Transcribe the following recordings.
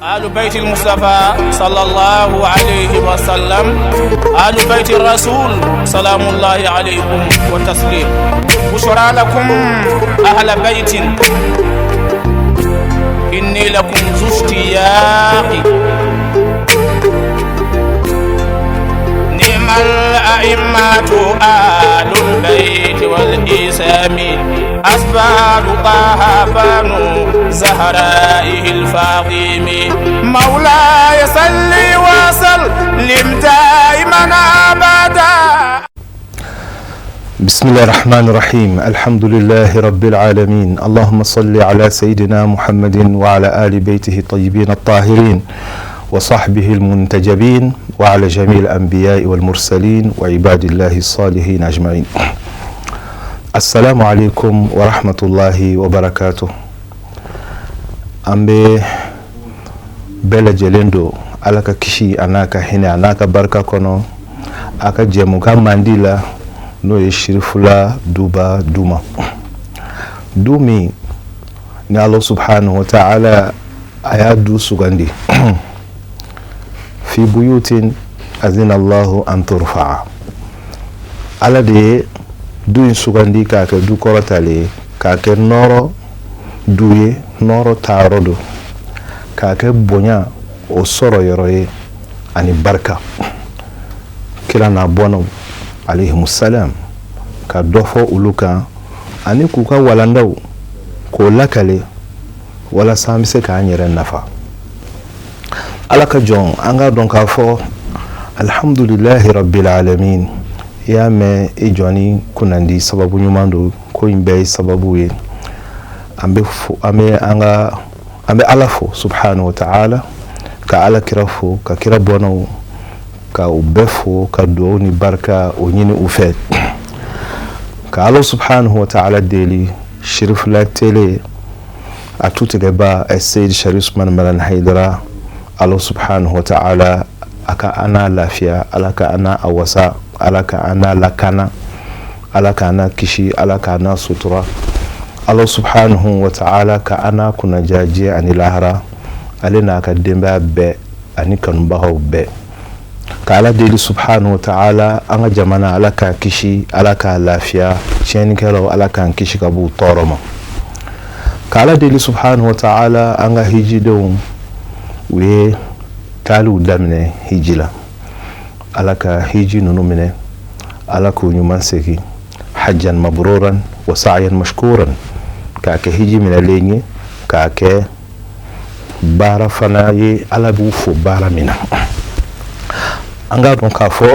آل بيت المصطفى صلى الله عليه وسلم، آل بيت الرسول سلام الله عليكم وتسليم. بشرى لكم أهل بيت، إني لكم ذو اشتياق. نعم الأئمة آل البيت والإسام، أسباب طه بنو زهرائه الفاطم. مولاي صل وسلم دائما أبدا. بسم الله الرحمن الرحيم. الحمد لله رب العالمين. اللهم صل على سيدنا محمد وعلى آل بيته الطيبين الطاهرين وصحبه المنتجبين وعلى جميع الأنبياء والمرسلين وعباد الله الصالحين أجمعين. السلام عليكم ورحمة الله وبركاته. An bɛ bɛɛ lajɛlen don Ala ka kisi a n'a ka hinɛ a n'a ka barika kɔnɔ a ka jɛmukan mandi la, n'o ye Sirifula Duba Duma du min ni Ala subhanahu wa ta'ala a y'a du sugandi. Fi buyutin azina Allahu an turfa'a. Ala de ye du in sugandi k'a kɛ du kɔrɔtalen ye, k'a kɛ nɔɔrɔ du ye, nɔɔrɔ taayɔrɔ don, k'a kɛ bonya o sɔrɔ yɔrɔ ye ani barika. Kira n'a bɔnnaw alayhimusalam, ka dɔ fɔ olu kan ani k'u ka walandaw k'o lakale walasa an bɛ se k'an yɛrɛ nafa. Ala ka jɔn, an k'a dɔn k'a fɔ alhamdulilahi rabbil alamin. I y'a mɛn, i jɔnni kunnandi sababu ɲuman don, ko in bɛɛ ye sababu ye. An bɛ fo, an bɛ an ka an bɛ Ala fo subhanahu wa ta'ala, ka Ala kira fo, ka kira bɔnnaw ka u bɛɛ fo, ka duwawu ni barika o ɲini u fɛ, ka Ala subhanahu wa ta'ala deli Sirifula tele a tutigɛba Seyid Sharif Usman Madani Haidara. Ala subhanahu wa ta'ala a ka an n'a lafiya, Ala ka an n'a a wasa, Ala ka an n'a lakana, Ala ka an n'a kisi, Ala ka an n'a sutura. Ala subhanahu wa ta'ala ka an n'a kunnaja diɲɛ ani lahara, ale n'a ka denbaya bɛɛ ani kanubagaw bɛɛ. Ka Ala deli subhanahu wa ta'ala, an ka jamana, Ala k'a kisi, Ala k'a lafiya, tiɲɛnikɛlaw, Ala k'an kisi ka b'u tɔɔrɔ ma. Ka Ala deli subhanahu wa ta'ala, an ka hijidenw, u ye taaliw daminɛ hiji la, Ala ka hiji ninnu minɛ, Ala k'u ɲuman segin hajjan mabruran wa sa'yan mashkuran, k'a kɛ hiji minɛlen ye, k'a kɛ baara fana ye Ala b'u fo baara min na. An k'a dɔn k'a fɔ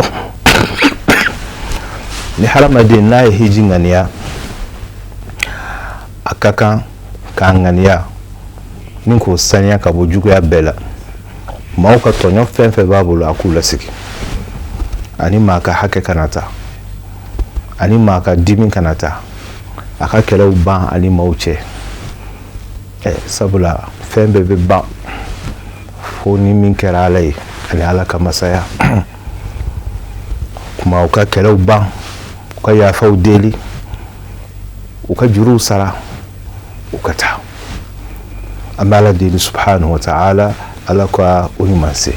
ni hadamaden n'a ye hiji ŋaniya, a ka kan k'a ŋaniya ni k'o saniya ka bɔ juguya bɛɛ la. Maaw ka tɔɲɔ fɛn fɛn b'a bolo, a k'u lasigi, ani maa ka hakɛ kana ta, ani maa ka dimi kana ta, a ka kɛlɛw ban ani maaw cɛ. Sabula fɛn bɛɛ bɛ ban fo ni min kɛra Ala ye ani Ala ka masaya. Kuma u ka kɛlɛw ban, u ka yafaw deli, u ka juruw sara, u ka taa. An bɛ Ala deli subhanahu wa ta'ala, Ala ka o ɲuman se.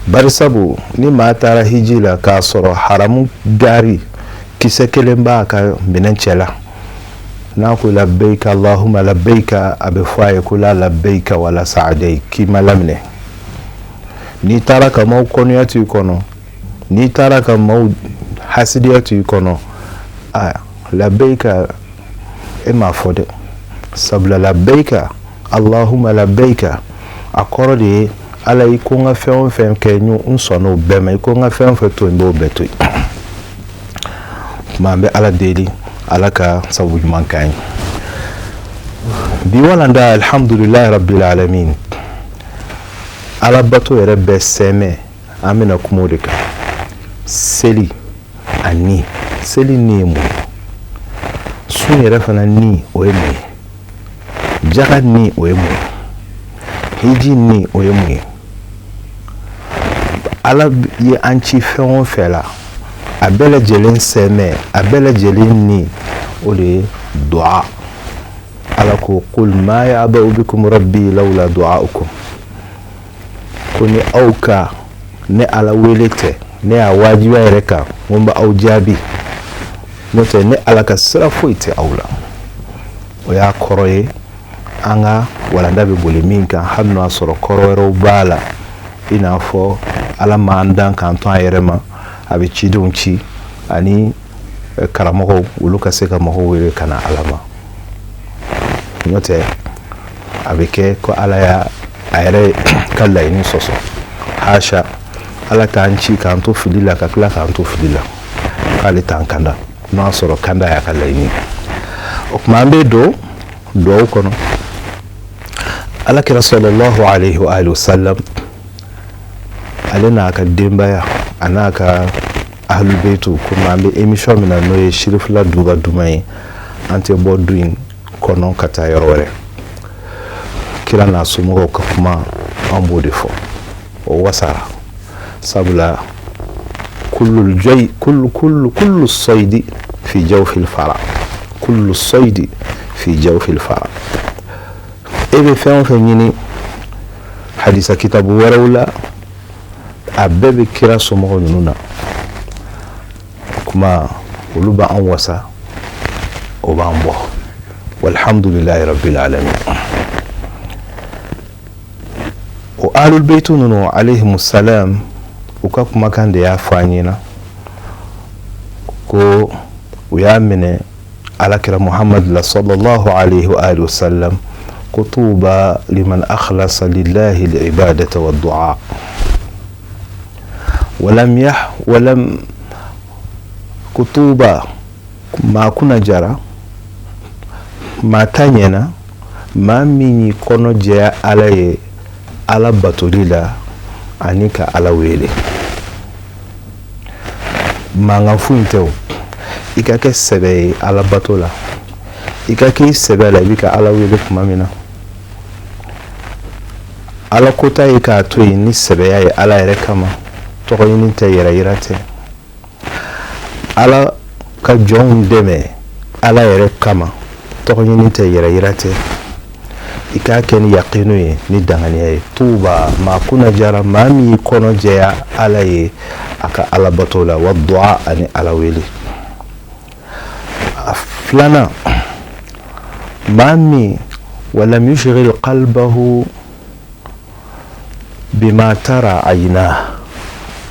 Bari sabu ni maa taara hiji la k'a sɔrɔ haramu gari kisɛ kelen b'a ka minɛn cɛ la, n'a ko labɛyika allahumma labɛyika, a bɛ fɔ a ye ko la labɛyika wala sa'adai, k'i ma laminɛ. N'i taara ka maaw kɔnɔya to i kɔnɔ, n'i taara ka maaw hasidiya to i kɔnɔ, a labɛyika e m'a fɔ dɛ. Sabula labɛyika allahumma labɛyika, a kɔrɔ de ye Ala, i ko n ka fɛn o fɛn kɛ, n sɔnna o bɛɛ ma, i ko n ka fɛn o fɛn to yen, n b'o bɛɛ to yen. Tuma an bɛ Ala deli, Ala ka sababu ɲuman k'an ye. Bi walanda, alhamdulilayi rabbil alamin, Ala bato yɛrɛ bɛɛ sɛmɛ, an bɛna kuma o de kan. Seli ani seli ni ye mun ye? Sun yɛrɛ fana ni o ye mun ye? Jaga ni o ye mun ye? Hiji ni o ye mun ye? Ala ye an ci fɛn o fɛn la, a bɛɛ lajɛlen sɛmɛ, a bɛɛ lajɛlen ni o de ye du'a. Ala ko qul ma ya'ba'u bikum rabbi lawla du'a'ukum. Ko ni aw ka ne Ala wele tɛ, ne y'a wajibiya yɛrɛ kan, n ko n bɛ aw jaabi, n'o tɛ ne Ala ka sira foyi tɛ aw la. O y'a kɔrɔ ye an ka walanda bɛ boli min kan, hali n'o y'a sɔrɔ kɔrɔ wɛrɛw b'a la, i n'a fɔ Ala m'an dan k'an to an yɛrɛ ma, a bɛ cidenw ci ani karamɔgɔw, olu ka se ka mɔgɔw wele ka na Ala ma. N'o tɛ a bɛ kɛ ko Ala y'a a yɛrɛ ka laɲini sɔsɔ. Haasha, Ala t'an ci k'an to fili la ka tila k'an to fili la, k'ale t'an kanda, n'o y'a sɔrɔ kanda y'a ka laɲini. O tuma an bɛ don duwawu kɔnɔ. Ala kira sallallahu alaihi wa alihi wasallam, ale n'a ka denbaya, a n'a ka ahlubeitu, komi an bɛ émission min na n'o ye Sirifila duba duman ye, an tɛ bɔ du in kɔnɔ ka taa yɔrɔ wɛrɛ. Kira n'a somɔgɔw ka kuma, an b'o de fɔ, o wasara, sabula kullu jay kullu kullu kullu saydi fi jawfil fara, kullu saydi fi jawfil fara. E bɛ fɛn o fɛn ɲini hadisa kitabu wɛrɛw la, a bɛɛ bɛ kira somɔgɔw ninnu na. Kuma olu b'an wasa, o b'an bɔ. Walhamdulilayi rabbil alamin. O ahlul beitu ninnu alayhimu salam, u ka kumakan de y'a fɔ an ɲɛna ko u y'a minɛ alakira Muhammad la sallallahu alayhi wa alihi wasallam, ko tuba liman akhlasa lillahi al-ibadata wa du'a walam yah walam, ko tuba, maa kunna jara, maa ta ɲɛna, maa min y'i kɔnɔ jɛya Ala ye Ala batoli la ani ka Ala wele. Mankan foyi tɛ o, i ka kɛ sɛbɛ ye Ala bato la, i ka kɛ i sɛbɛ la i bɛ ka Ala wele tuma min na. Ala kota ye k'a to yen ni sɛbɛya ye Ala yɛrɛ kama, tɔgɔ ɲini tɛ, yɛrɛ yira tɛ. Ala ka jɔnw dɛmɛ Ala yɛrɛ kama, tɔgɔ ɲini tɛ, yɛrɛ yira tɛ. I k'a kɛ ni yaqinu ye, ni danganiya ye. Tuba, maa kunna jara, maa min y'i kɔnɔ jɛya Ala ye a ka Ala bato la, wa du'a, ani Ala wele. A filanan, maa min walam yushghil qalbahu bima tara ayna,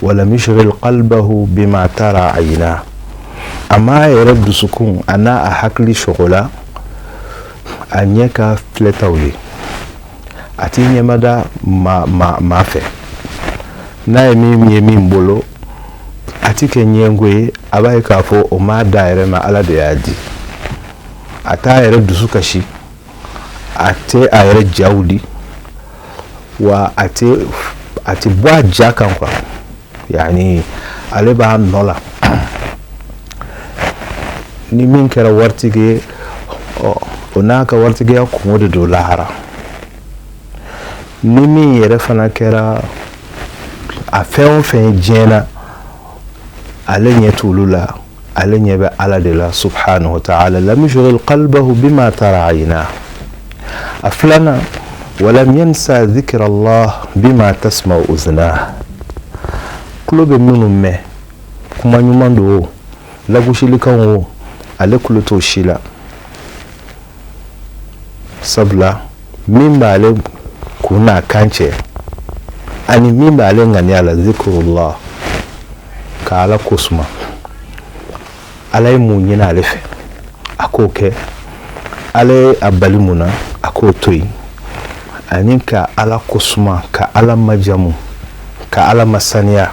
walam yushghil qalbahu bima tara ayna, a m'a yɛrɛ dusukun a n'a a hakili sogola a ɲɛ ka filɛtaw ye. A t'i ɲɛmada maa fɛ, n'a ye min ye min bolo, a ti kɛ ɲɛngo ye, a b'a ye k'a fɔ o m'a da yɛrɛ ma, Ala de y'a di. A t'a yɛrɛ dusu kasi, a tɛ a yɛrɛ ja wuli, wa a tɛ bɔ a ja kan quoi, yani ale b'a nɔ la. Ni min kɛra waritigi ye, o n'a ka waritigiya kungo de don lahara. Ni min yɛrɛ fana kɛra a fɛn o fɛn ye diɲɛ na, ale ɲɛ t'olu la, ale ɲɛ bɛ Ala de la subhanahu wa ta'ala. Lam yushghil qalbahu bima tara ayna. A filanan, walam yansa dhikra Allah bima tasma'u uznah. Tulo bɛ minnu mɛn, kuma ɲuman don o, lagosilikan o, ale tulo t'o si la, sabula min b'ale kun n'a kan cɛ ani min b'ale ŋaniya la, zikrullah, ka Ala ko suma. Ala ye mun ɲini ale fɛ, a k'o kɛ. Ala ye a bali mun na, a k'o to yen. Ani ka Ala ko suma, ka Ala majamu, ka Ala masaniya,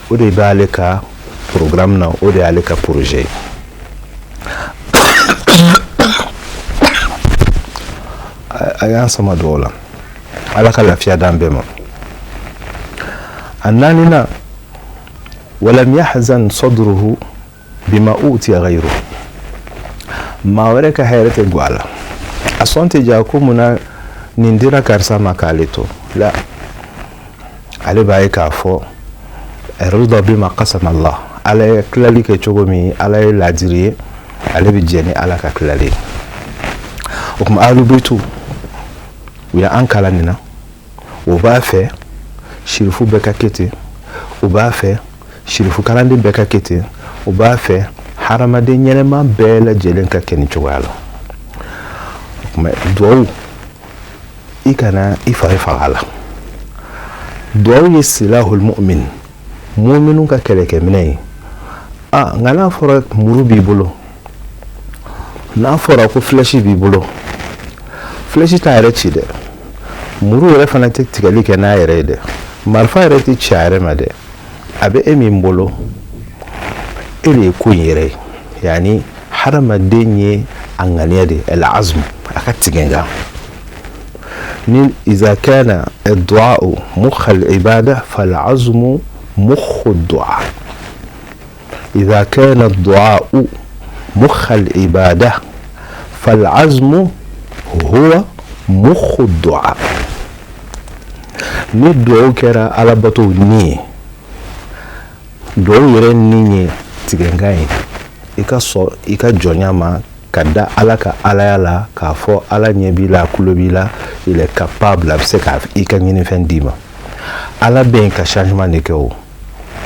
o de b'ale ka programme na, o de y'ale ka projet ye. A y'an sama dugawu la, Ala ka lafiya d'an bɛɛ ma. A naaninan, walam yahzan sadruhu bima utiya ghayru. Maa wɛrɛ ka hɛrɛ tɛ gwa a la, a sɔn tɛ ja ko mun na nin dira karisa ma k'ale to la. Ale b'a ye k'a fɔ rida bima qasama Allah, Ala ye tilali kɛ cogo min, Ala ye laadiri ye, ale bɛ jɛ ni Ala ka tilali ye. O tuma ahlul beitu u y'an kalan nin na, O b'a fɛ sirifu bɛɛ ka kɛ ten, o b'a fɛ sirifu kalanden bɛɛ ka kɛ ten, o b'a fɛ hadamaden ɲɛnɛma bɛɛ lajɛlen ka kɛ nin cogoya la. O tuma, duwawu, i kana i fari faga a la. Duwawu ye silahul mu'min, muminu ka kɛlɛkɛminɛ ye. A nka n'a fɔra muru b'i bolo, n'a fɔra ko flèche b'i bolo, flèche t'a yɛrɛ ci dɛ, muru yɛrɛ fana tɛ tigɛli kɛ n'a yɛrɛ ye dɛ, marifa yɛrɛ tɛ ci a yɛrɛ ma dɛ. A bɛ e min bolo, e de ye ko in yɛrɛ ye. Yaani hadamaden ye a ŋaniya de, al azm, a ka tigɛ kan ni iza kana ad-du'a mukha al-ibada fal-azmu mukhu ad-du'a. Iza kana ad-du'a mukha al-ibada fal-azmu huwa mukhu ad-du'a. Ni duwawu kɛra alabato ni ye, duwawu yɛrɛ ni ye tigɛnkan ye, i ka sɔn i ka jɔnya ma ka da Ala ka alaya la, k'a fɔ Ala ɲɛ b'i la, a tulo b'i la, il est capable, a bɛ se ka i ka ɲinifɛn d'i ma. Ala bɛ yen ka changement de kɛ. O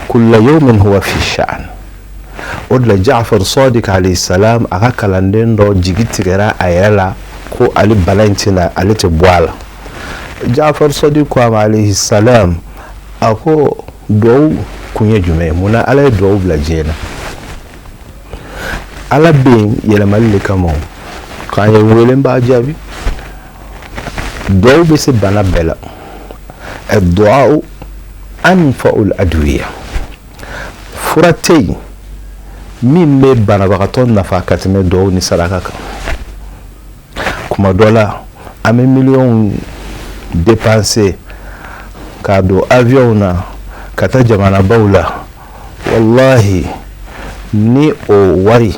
kulla yawmin huwa fi sha'an. O de la Jaafar Sadiq alayhi salam, a ka kalanden dɔ jigi tigɛra a yɛrɛ la ko ale bana in tɛna, ale tɛ bɔ a la. Jaafar Sadiq ko a ma, alayhi salam, a ko duwawu kun ye jumɛn ye? Munna Ala ye duwawu bila diɲɛ na? Ala bɛ yen yɛlɛmali de kama. O k'an ye wele, n b'a jaabi. Duwawu bɛ se bana bɛɛ la. Duwawu anfa'ul adwiya. Fura tɛ yen min bɛ banabagatɔ nafa ka tɛmɛ duwawu ni saraka kan. Kuma dɔ la, an bɛ miliyɔnw dépenser k'a don avion na ka taa jamanabaw la. Wallahi, ni o wari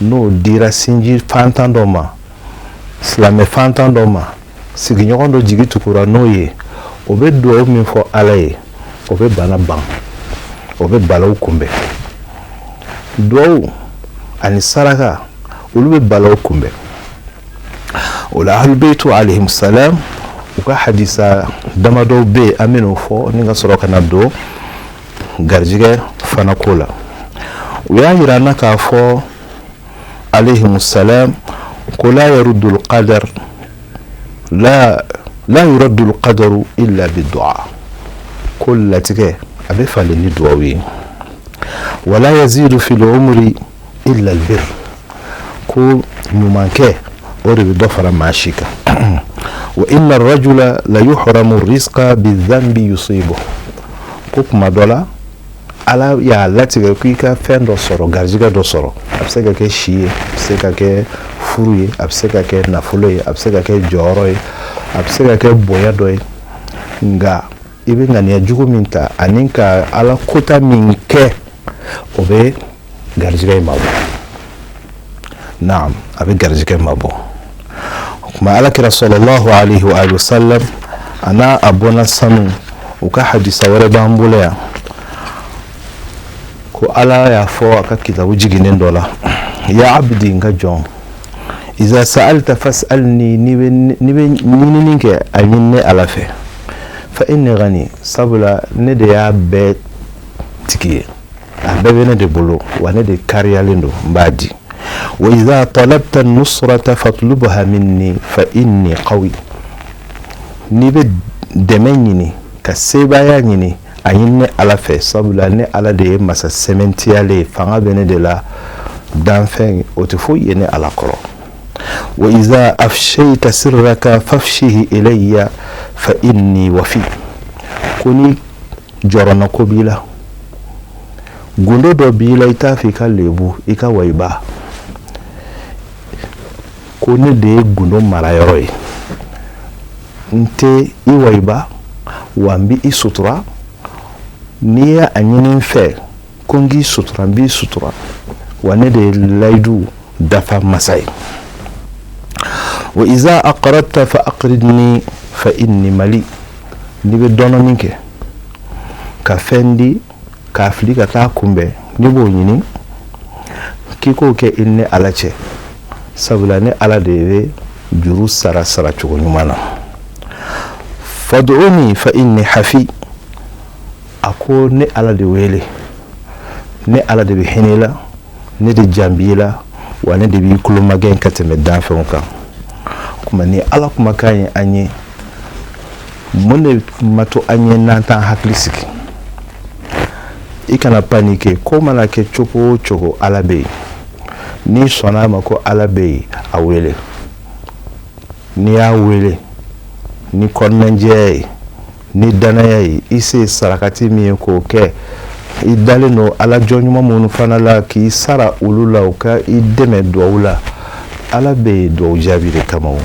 n'o dira sinji fantan dɔ ma, silamɛ fantan dɔ ma, sigiɲɔgɔn dɔ jigi tugura n'o ye, o bɛ duwawu min fɔ Ala ye, o bɛ bana ban, o bɛ balaw kunbɛn. Duwawu ani saraka, olu bɛ balaw kunbɛn. O la, ahlubeitu alayhim salam, u ka hadisa damadɔw bɛ yen, an bɛn'o fɔ ni ka sɔrɔ ka na don garijɛgɛ fana ko la. U y'a yira an na k'a fɔ, alayhim salam, ko la yaruddul qadar, la la yuraddul qadaru illa bidu'a, ko latigɛ a bɛ falen ni duwawu ye. Wala yazidu fil umri illa albir, ko ɲumankɛ, o de bɛ dɔ fara maa si kan. Wa inna rajula la yuhramu rizqa bidhanbi yusibu, ko kuma dɔ la, Ala y'a latigɛ ko i ka fɛn dɔ sɔrɔ, garijɛgɛ dɔ sɔrɔ. A bɛ se ka kɛ si ye, a bɛ se ka kɛ furu ye, a bɛ se ka kɛ nafolo ye, a bɛ se ka kɛ jɔyɔrɔ ye, a bɛ se ka kɛ bonya dɔ ye. Nka i bɛ ŋaniya jugu min ta ani ka Ala kota min kɛ, o bɛ garijɛgɛ in mabɔ. Naam, a bɛ garijɛgɛ mabɔ. O tuma, Ala kira sallallahu alaihi wa sallam, a n'a a bɔnna sanu, u ka hadisa wɛrɛ b'an bolo yan, ko Ala y'a fɔ a ka kitabu jiginnen dɔ la: ya abdi, n ka jɔn, iza sa'alta fas'alni, n'i bɛ ɲinini kɛ, a ɲini ne Ala fɛ, fa inni ghani, sabula ne de y'a bɛɛ tigi ye, a bɛɛ bɛ ne de bolo, wa ne de kariyalen don, n b'a di. Wa iza talabta nusrata fatlubha minni fa inni qawi, n'i bɛ dɛmɛ ɲini ka sebaaya ɲini, a ɲini ne Ala fɛ, sabula ne Ala de ye masa sɛmɛntiyalen ye, fanga bɛ ne de la, danfɛn o tɛ foyi ye ne Ala kɔrɔ. Wa iza afshayta sirraka fafshihi ilayya fa inni wafi, ko ni jɔrɔna ko b'i la, gundo dɔ b'i la, i t'a fɛ i ka lebu, i ka wayiba, ko ne de ye gundo marayɔrɔ ye, n tɛ i wayiba, wa n bɛ i sutura. N'i ye a ɲini n fɛ ko n k'i sutura, n b'i sutura, wa ne de ye layidu dafa masa ye. Wa iza aqradta fa aqridni fa inni mali, n'i bɛ dɔnɔni kɛ ka fɛn di k'a fili ka taa kunbɛn, n'i b'o ɲini k'i k'o kɛ i ni Ala cɛ, sabula ne Ala de bɛ juru sara sara cogo ɲuman na. Fad'uni fa inni hafi. A ko ne Ala de wele, ne Ala de bɛ hinɛ i la, ne de jan b'i la, wa ne de b'i kulomagɛn ka tɛmɛ danfɛnw kan. O tuma ni Ala kumakan ye an ye, mun de ma to an ye n'an t'an hakili sigi? I kana panike, ko mana kɛ cogo o cogo, Ala bɛ yen. N'i sɔnna a ma ko Ala bɛ yen, a wele. N'i y'a wele ni kɔnɔnajɛya ye, ni danaya ye, i se ye sarakati min ye k'o kɛ, i dalen don Ala jɔn ɲuman minnu fana la, k'i sara olu la, u ka i dɛmɛ duwawu la. Ala bɛ yen duwawu jaabi de kama. O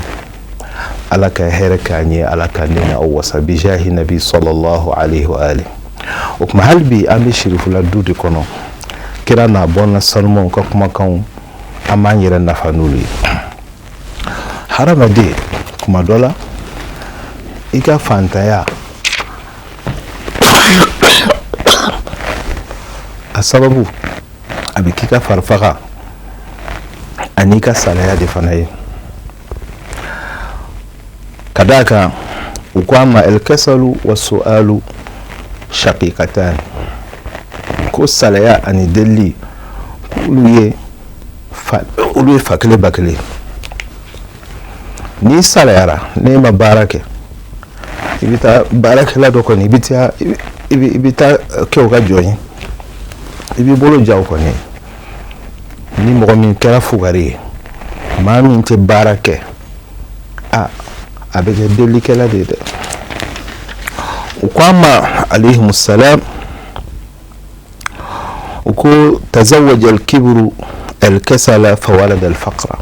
Ala ka hɛrɛ k'an ye, Ala ka ne ni aw wasa, bijahi nabi sallallahu alaihi wa alihi. O tuma hali bi an bɛ sirifula du de kɔnɔ, kira n'a bɔnna sanumaw ka kumakanw, an b'an yɛrɛ nafa n'olu ye. Hadamaden, kuma dɔ la i ka fantanya a sababu a bɛ k'i ka farifaga ani i ka salaya de fana ye. Ka d'a kan u ko a ma alkasalu wa su'alu shaqiqatan, ko salaya ani delili, olu ye fa kelen ba kelen. N'i salayara, n'e ma baara kɛ, i bɛ taa baarakɛla dɔ kɔni, i bɛ taa kɛ o ka jɔn ye, i b'i bolo ja o kɔni. Ni mɔgɔ min kɛra fugari ye, maa min tɛ baara kɛ, a bɛ kɛ delikɛla de ye dɛ. U ko a ma alayhimussalam, u ko tazawaja alkibru alkasala fawalada alfaqra,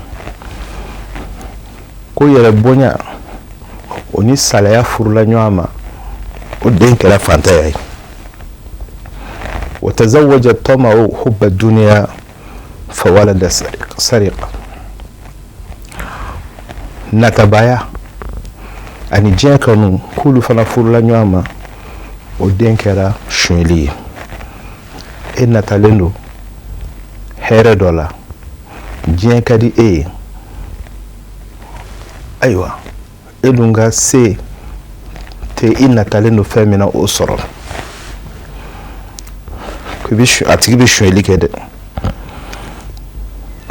ko yɛrɛ bonya o ni salaya furula ɲɔgɔn ma, o den kɛra fantanya ye. Wa tazawaja tama'u hubba dunya fawalada sariqa, natabaya ani diɲɛ kanu, k'olu fana furula ɲɔgɔn ma, o den kɛra sonyɛli ye. E natalen don hɛrɛ dɔ la, diɲɛ ka di e ye, ayiwa e dun ka se tɛ i natalen don fɛn min na o sɔrɔ, a tigi bɛ sonyɛli kɛ dɛ.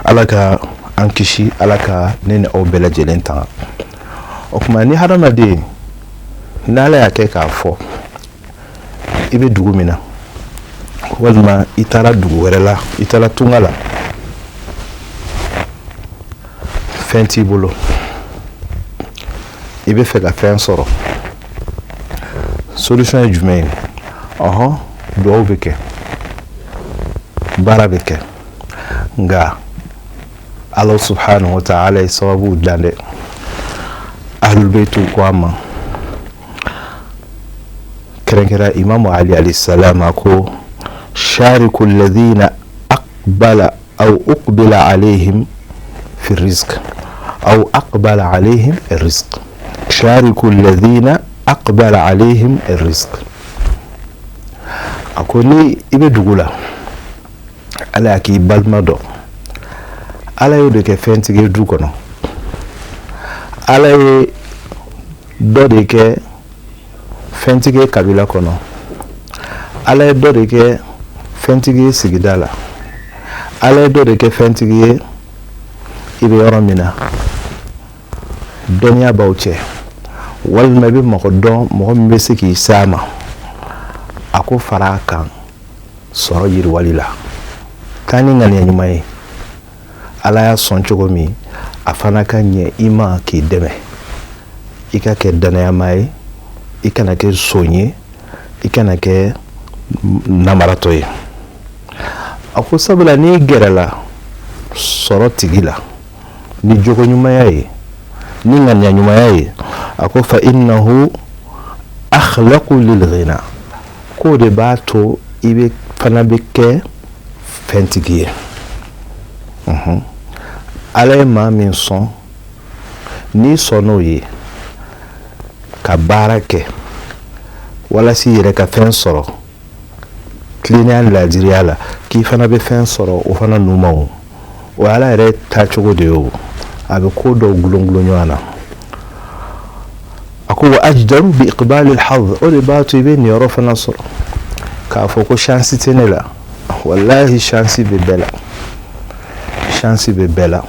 Ala ka an kisi, Ala ka ne ni aw bɛɛ lajɛlen tanga. O tuma ni hadamaden n'Ala y'a kɛ k'a fɔ i bɛ dugu min na, walima i taara dugu wɛrɛ la, i taara tunga la, fɛn t'i bolo, i bɛ fɛ ka fɛn sɔrɔ, solution ye jumɛn ye? Ɔhɔn, duwawu bɛ kɛ, baara bɛ kɛ, nka Ala subhanahu wa ta'ala ye sababu dan dɛ. Ahlul baytu ko a ma, kɛrɛnkɛrɛn Imamu Ali alayhi salam, a ko shariku alladhina aqbala aw uqbila alayhim fi rizq aw aqbala alayhim rizq, shariku alladhina aqbala alayhim rizq. A ko ni i bɛ dugu la, Ala y'a k'i balima dɔ, Ala y'o de kɛ fɛntigi ye du kɔnɔ, Ala ye dɔ de kɛ fɛntigi ye kabila kɔnɔ, Ala ye dɔ de kɛ fɛntigi ye sigida la, Ala ye dɔ de kɛ fɛntigi ye i bɛ yɔrɔ min na, dɔnniya b'aw cɛ, walima i bɛ mɔgɔ dɔn, mɔgɔ min bɛ se k'i s'a ma, a ko fara a kan sɔrɔ yiriwali la. Taa ni ŋaniya ɲuman ye, Ala y'a sɔn cogo min, a fana ka ɲɛ i ma k'i dɛmɛ. I ka kɛ danayama ye, i kana kɛ son ye, i kana kɛ namaratɔ ye. A ko sabula n'i gɛrɛla sɔrɔ tigi la ni jogo ɲumanya ye, ni ŋaniya ɲumanya ye, a ko fa innahu akhlaqu lil ghina, k'o de b'a to i bɛ fana bɛ kɛ fɛntigi ye. Ala ye maa min sɔn, n'i sɔnn'o ye ka baara kɛ walasa i yɛrɛ ka fɛn sɔrɔ tilennenya ni laadiriya la, k'i fana bɛ fɛn sɔrɔ o fana nu ma. O o ye Ala yɛrɛ taacogo de ye. O a bɛ ko dɔw gulon gulon ɲɔgɔn na. A A ko wa ajdaru bi iqbali alhadh, o de b'a to i bɛ niyɔrɔ fana sɔrɔ. K'a fɔ ko chance tɛ ne la, walahi chance bɛ bɛɛ la, chance bɛ bɛɛ la.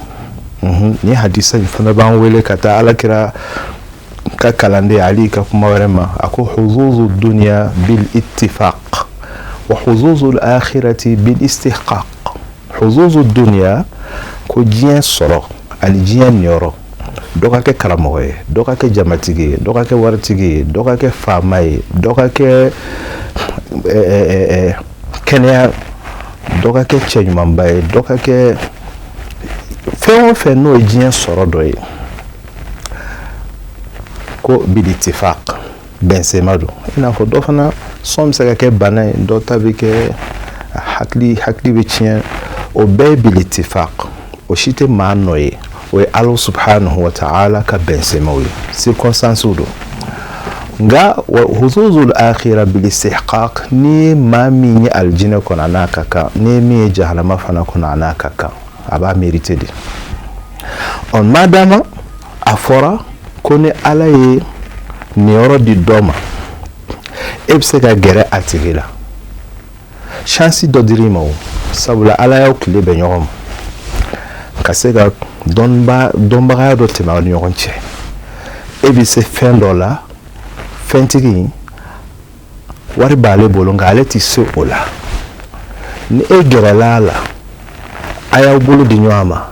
Ni hadisa in fana b'an wele ka taa Alakira ka kalanden Ali ka kuma wɛrɛ ma. A ko huzuzu dunya bil ittifaq wa huzuzu al-akhirati bil istihqaq. Huzuzu dunya, ko diɲɛ sɔrɔ ani diɲɛ niyɔrɔ, dɔ ka kɛ karamɔgɔ ye, dɔ ka kɛ jamatigi ye, dɔ ka kɛ waritigi ye, dɔ ka kɛ faama ye, dɔ ka kɛ kɛnɛya, dɔ ka kɛ cɛɲumanba ye, dɔ ka kɛ fɛn o fɛn, n'o ye diɲɛ sɔrɔ dɔ ye, ko bil ittifaq, bɛnsema don. I n'a fɔ dɔ fana sɔn bɛ se ka kɛ bana ye, dɔ ta bɛ kɛ hakili bɛ tiɲɛ, o bɛɛ ye bil ittifaq, o si tɛ maa nɔ ye, o ye Ala subhanahu wa ta'ala ka bɛnsemaw ye, circonstances don. Nka wa huzuzul akhira bil istihqaq, ni ye maa min ye alijinɛ kɔnɔ, a n'a ka kan. Ni ye min ye jahanama fana kɔnɔ, a n'a ka kan, a b'a mérité de. Ɔ madama a fɔra ko ni Ala ye niyɔrɔ di dɔ ma, e bɛ se ka gɛrɛ a tigi la, chance dɔ dir'i ma o, sabula Ala y'aw tile bɛn ɲɔgɔn ma ka se ka dɔnbagaya dɔ tɛmɛ aw ni ɲɔgɔn cɛ. E bɛ se fɛn dɔ la, fɛntigi wari b'ale bolo, nka ale tɛ se o la. Ni e gɛrɛla a la, a y'aw bolo di ɲɔgɔn ma,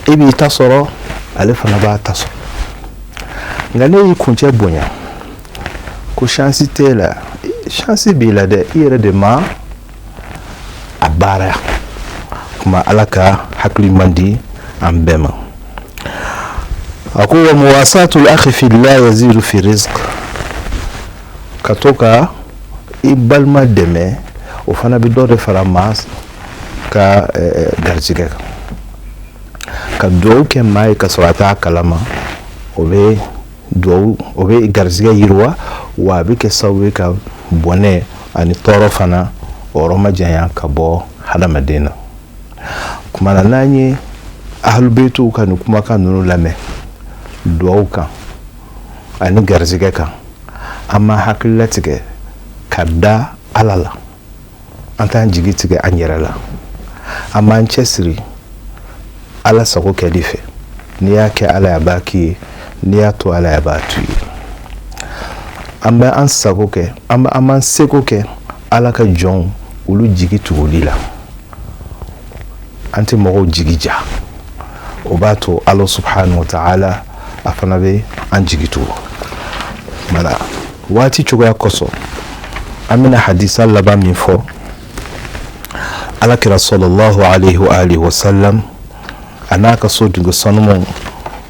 e b'i ta sɔrɔ, ale fana b'a ta sɔrɔ. Nka ne y'i kuncɛ bonya ko chance t'e la, chance b'i la dɛ, i yɛrɛ de ma a baara. Kuma Ala ka hakili man di an bɛɛ ma. A ko wa muwasatul akhi fillah yazidu fi rizq, ka to ka i balima dɛmɛ, o fana bɛ dɔ de fara maa ka garijɛgɛ kan. Ka duwawu kɛ maa ye ka sɔrɔ a t'a kalama, o bɛ duwawu, o bɛ garijɛgɛ yiriwa, wa a bɛ kɛ sababu ye ka bɔnɛ ani tɔɔrɔ fana o yɔrɔ majanya ka bɔ hadamaden na. Kuma na, n'an ye ahlubeyituw ka nin kumakan ninnu lamɛn duwawu kan ani garijɛgɛ kan, an ma hakili latigɛ ka da Ala la, an t'an jigi tigɛ an yɛrɛ la, an b'an cɛsiri Ala sago kɛli fɛ. N'i y'a kɛ Ala ye, a b'a k'i ye. N'i y'a to Ala ye, a b'a to i ye. An bɛ an sago kɛ, an b'an seko kɛ Ala ka jɔnw olu jigi tuguli la. An tɛ mɔgɔw jigi ja, o b'a to Ala subhanahu wa ta'ala a fana bɛ an jigi tugu. Wala waati cogoya kosɔn, an bɛna hadisa laban min fɔ, Ala kira sallallahu alaihi wa alihi wa sallam a n'a ka so dugu sanumaw,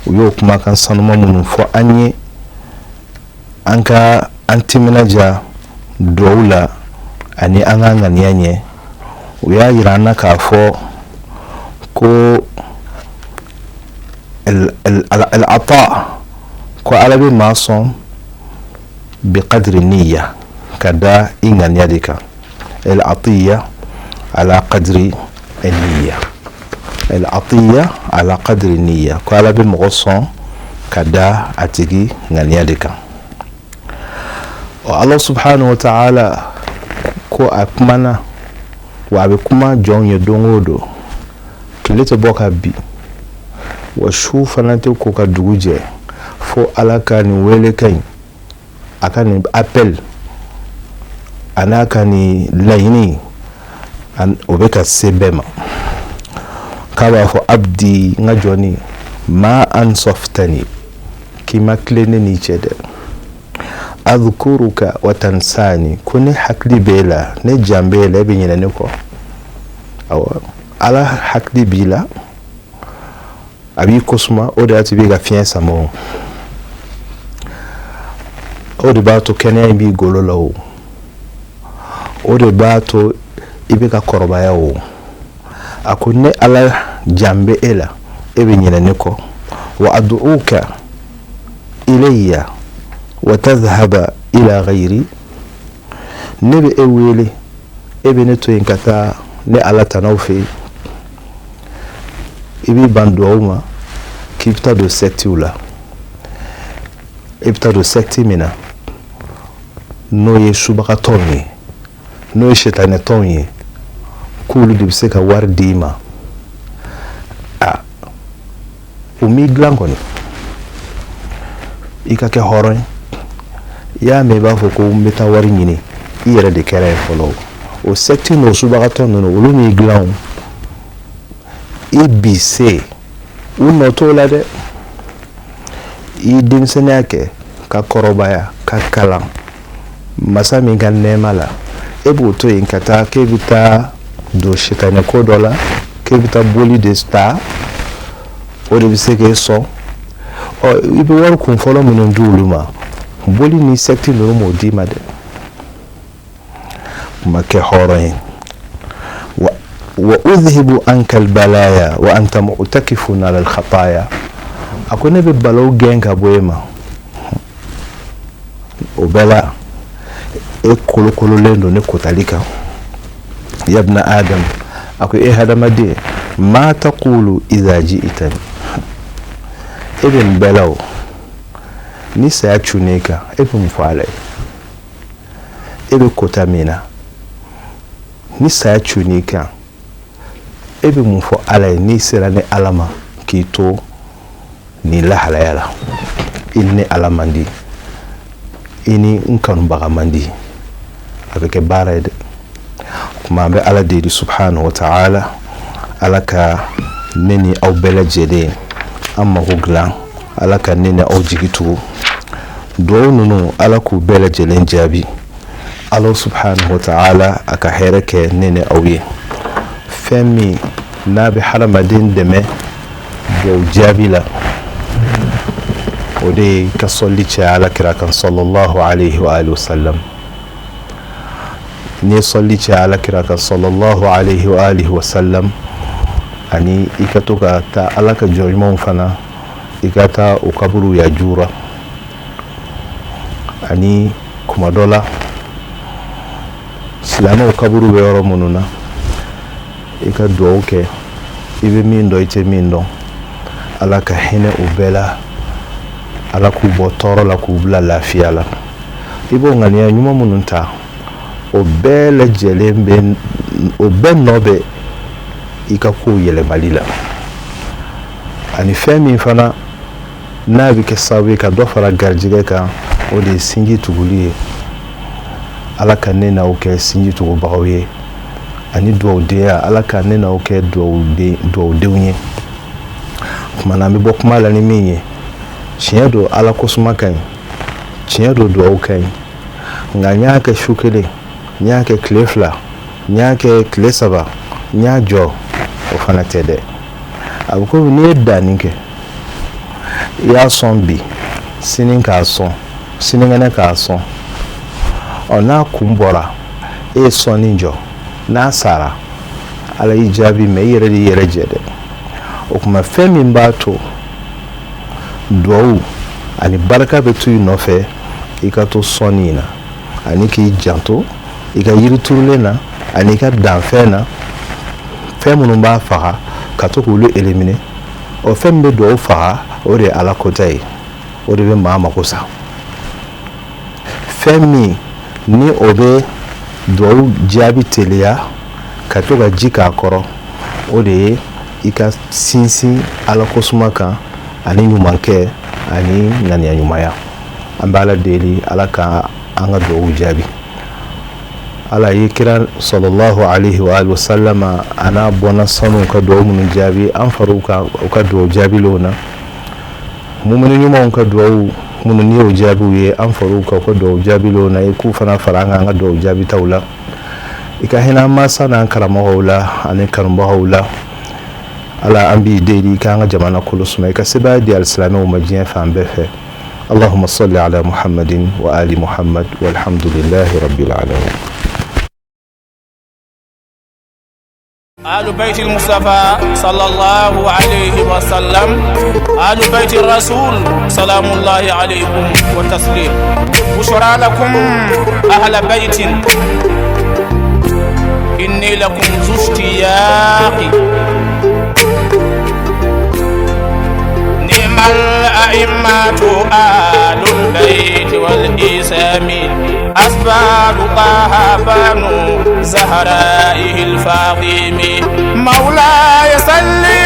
u y'o kumakan sanuma minnu fɔ an ye, an ka an timinanja duwawu la ani an ka ŋaniya ɲɛ. U y'a yira an na k'a fɔ ko al-ata, ko Ala bɛ maa sɔn bi qadri niyya, ka da i ŋaniya de kan. Al-atiya ala qadri niyya, al-atiya ala qadri niyya, ko Ala bɛ mɔgɔ sɔn ka da a tigi ŋaniya de kan. Ɔ Ala subhanahu wa ta'ala ko a kumana wa a bɛ kuma jɔnw ye don o don. Tile tɛ bɔ ka bin wa su fana tɛ ko ka dugu jɛ fo Ala ka nin wele ka ɲi, a ka nin appel a n'a ka nin laɲini, o bɛ ka se bɛɛ ma, k'a b'a fɔ: abdi, n ka jɔnni, ma ansaftani, k'i ma tilen ne n'i cɛ dɛ. Adhkuruka wa tansani, ko ne hakili b'e la, ne jan b'e la, e bɛ ɲinɛ ne kɔ. Awɔ, Ala hakili b'i la, a b'i kosuma, o de y'a to i bɛ ka fiɲɛ sama, o o de b'a to kɛnɛya in b'i golo la, o o de b'a to i bɛ ka kɔrɔbaya. O a ko ne Ala jan bɛ e la, e bɛ ɲinɛ ne kɔ. Wa ad'uka ilayya wa tadhhaba ila ghayri, ne bɛ e wele, e bɛ ne to yen ka taa ne Ala tanaw fɛ yen. I b'i ban duwawu ma k'i bɛ taa don sectew la. E bɛ taa don secte min na, n'o ye subagatɔnw ye, n'o ye sitanɛtɔnw ye, k'olu de bɛ se ka wari d'i ma, a u m'i dilan kɔni i ka kɛ hɔrɔn ye. I y'a mɛn i b'a fɔ ko n bɛ taa wari ɲini, i yɛrɛ de kɛra ye fɔlɔ. O secte n'o subagatɔ ninnu, olu m'i dilan o. I bi se u nɔ t'o la dɛ. I ye denmisɛnninya kɛ ka kɔrɔbaya ka kalan masa min ka nɛɛma la, e b'o to yen ka taa k'e bɛ taa don sitanɛ ko dɔ la, k'e bɛ taa boli de ta, o de bɛ se k'e sɔn. Ɔ, i bɛ wari kun fɔlɔ minnu di olu ma, boli ni secte ninnu m'o d'i ma dɛ. Ma kɛ hɔrɔn ye. Wa udhibu anka albalaya wa anta mu'takifun ala alkhataya. A ko ne bɛ balaw gɛn ka bɔ e ma, o bɛɛ la e kolokololen don ne kotali kan. Yabna Adam, a ko e hadamaden, ma taqulu idha ji'tani. E bɛ nin bɛɛ la o, ni saya cunn'e kan, e bɛ mun fɔ Ala ye? E bɛ kota min na, ni saya cunn'i kan, e bɛ mun fɔ Ala ye n'i sera ni Ala ma k'i to nin lahalaya la? I ni Ala man di, i ni n kanubaga man di, a bɛ kɛ baara ye dɛ. Kuma an bɛ Ala deli subhanahu wa ta'ala, Ala ka ne ni aw bɛɛ lajɛlen an mago dilan, Ala ka ne ni aw jigi tugu. Duwawu ninnu, Ala k'u bɛɛ lajɛlen jaabi. Ala subhanahu wa ta'ala a ka hɛrɛ kɛ ne ni aw ye. Fɛn min n'a bɛ hadamaden dɛmɛ duwawu jaabi la, o de ye ka sɔli caya Ala kira kan sallallahu alayhi wa alihi wa sallam. N'i ye sɔli caya Ala kira kan sallallahu alayhi wa alihi wa sallam, ani i ka to ka taa Ala ka jɔn ɲumanw fana, i ka taa o kaburu yajura, ani kuma dɔ la silamɛw kaburu bɛ yɔrɔ minnu na, i ka duwawu kɛ, i bɛ min dɔn, i tɛ min dɔn, Ala ka hinɛ u bɛɛ la, Ala k'u bɔ tɔɔrɔ la k'u bila lafiya la. I b'o ŋaniya ɲuman minnu ta, o bɛɛ lajɛlen bɛ, o bɛɛ nɔ bɛ i ka kow yɛlɛmali la. Ani fɛn min fana n'a bɛ kɛ sababu ye ka dɔ fara garijɛgɛ kan, o de ye sinji tuguli ye. Ala ka ne n'aw kɛ sinji tugubagaw ye, ani duwawudenya, Ala ka ne n'aw kɛ duwawudenw ye. Tuma na an bɛ bɔ kuma la ni min ye, tiɲɛ don Ala kosuma ka ɲi, tiɲɛ don duwawu ka ɲi, nka n y'a kɛ su kelen, n y'a kɛ tile 2, n y'a kɛ tile 3, n y'a jɔ, o fana tɛ dɛ. A bɛ komi n'i ye danni kɛ, i y'a sɔn bi, sini k'a sɔn, sinikɛnɛ k'a sɔn, ɔ n'a kun bɔra, e ye sɔnni jɔ, n'a sara, Ala y'i jaabi, mɛ i yɛrɛ de y'i yɛrɛ jɛ dɛ. O tuma fɛn min b'a to duwawu ani barika bɛ to i nɔfɛ, i ka to sɔnni in na, ani k'i janto i ka yiri turulen na, ani i ka danfɛn na, fɛn minnu b'a faga ka to k'olu éliminer. O fɛn min bɛ duwawu faga, o de ye Ala kota ye, o de bɛ maa mako sa. Fɛn min ni o bɛ duwawu jaabi teliya, ka to ka ji k'a kɔrɔ, o de ye i ka sinsin Ala kosuma kan, ani ɲumankɛ, ani ŋaniya ɲumanya. An bɛ Ala deli, Ala ka an ka duwawu jaabi. Ala ye kira sallallahu alayhi wa alihi wa sallama a n'a bɔnna sanuw ka duwawu minnu jaabi, an far'u kan u ka duwawu jaabilenw na. Mumini ɲumanw ka duwawu minnu n'i y'o jaabiw ye, an far'u kan u ka duwawu jaabilenw na, i k'u fana fara an kan an ka duwawu jaabitaw la. I ka hinɛ an mansa n'an karamɔgɔw la ani kanubagaw la. Ala, an b'i deli, i k'an ka jamana kolo suma, i ka sebaaya di alisilamɛw ma diɲɛ fan bɛɛ fɛ. اللهم صل على محمد وآل محمد، والحمد لله رب العالمين. آل بيت المصطفى صلى الله عليه وسلم، آل بيت الرسول سلام الله عليكم وتسليم. بشرى لكم أهل بيت، إني لكم ذو اشتياق. نعم. الأئمة آل البيت والإسام أسباب طه بنو زهرائه الفاطم مولاي صل.